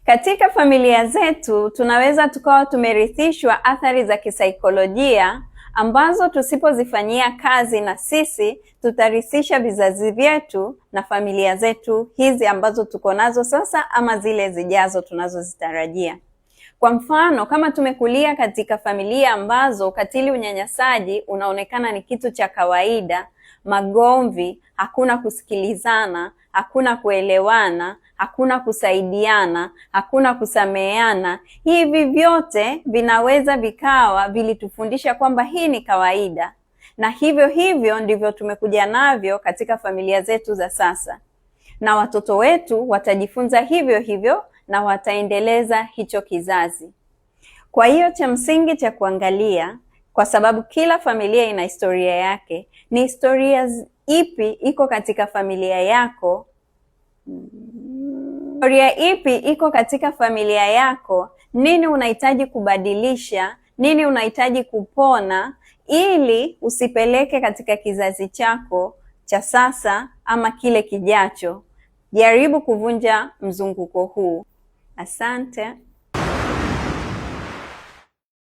Katika familia zetu tunaweza tukawa tumerithishwa athari za kisaikolojia ambazo tusipozifanyia kazi na sisi tutarithisha vizazi vyetu na familia zetu hizi ambazo tuko nazo sasa ama zile zijazo tunazozitarajia. Kwa mfano, kama tumekulia katika familia ambazo ukatili, unyanyasaji unaonekana ni kitu cha kawaida, magomvi, hakuna kusikilizana, hakuna kuelewana, hakuna kusaidiana, hakuna kusameheana, hivi vyote vinaweza vikawa vilitufundisha kwamba hii ni kawaida, na hivyo hivyo ndivyo tumekuja navyo katika familia zetu za sasa, na watoto wetu watajifunza hivyo hivyo na wataendeleza hicho kizazi. Kwa hiyo cha msingi cha kuangalia, kwa sababu kila familia ina historia yake, ni historia ipi iko katika familia yako? Historia ipi iko katika familia yako? Nini unahitaji kubadilisha? Nini unahitaji kupona ili usipeleke katika kizazi chako cha sasa ama kile kijacho? Jaribu kuvunja mzunguko huu. Asante.